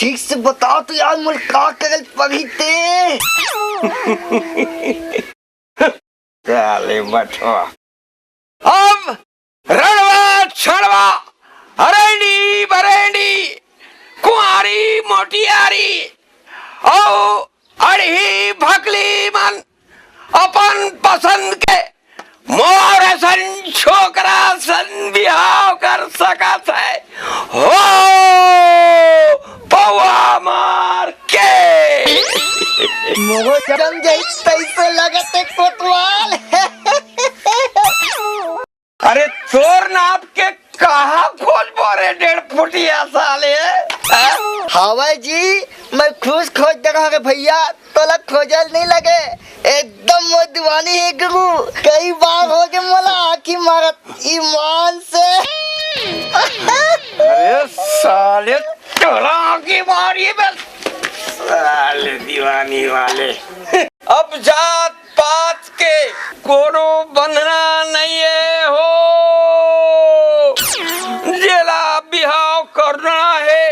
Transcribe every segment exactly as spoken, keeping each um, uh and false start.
ठीक से बता तो यार, मोला का करे ल पड़ही ते? साले बचवा। अब रड़वा छड़वा, हरैनी बरैनी, कुंवारी मोटियारी, अउ अड़ही भकली मन अपन पसंद के मोर असन छोकरा सन बिहाव कर सकत हे। हो पौवा मार के। मोरो जम जाई तइसे लगत हे कोतवाल। अरे तोर नाप के कहाँ खोजबो रे डेढ़ फुटिया साले? हाँ? हवय जी, मैं खुद खोज देना रे भैया, तोला खोजल नहीं लगे। एकदम मोर दीवानी हे गुरु, कई बार हो गए मोला आँखी मारत ईमान से। अरे साले तोला आँखी मारी बे, साले दीवानी वाले। अब जात पात के कोनो बंधना नहीं हे हो, जेला बिहाव करना हे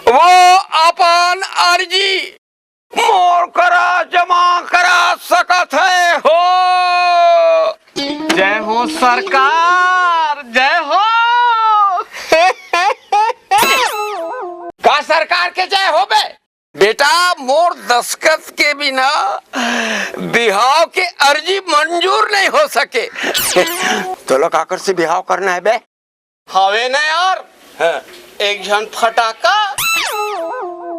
वो अपन अर्जी मोर करा जमा करा सकत हे हो। जय हो सरकार, जय हो। का सरकार के जय हो बे? बेटा, मोर दस्खत के बिना बिहाव के अर्जी मंजूर नहीं हो सके। तोला काकर से बिहाव करना हे बे? हवे ना यार, हाँ। एक झन फटाका।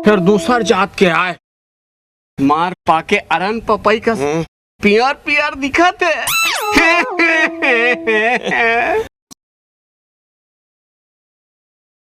फिर दूसर जात के आय, मार पाके अरन पपई कस हम्म। पियर पियर दिखत हे।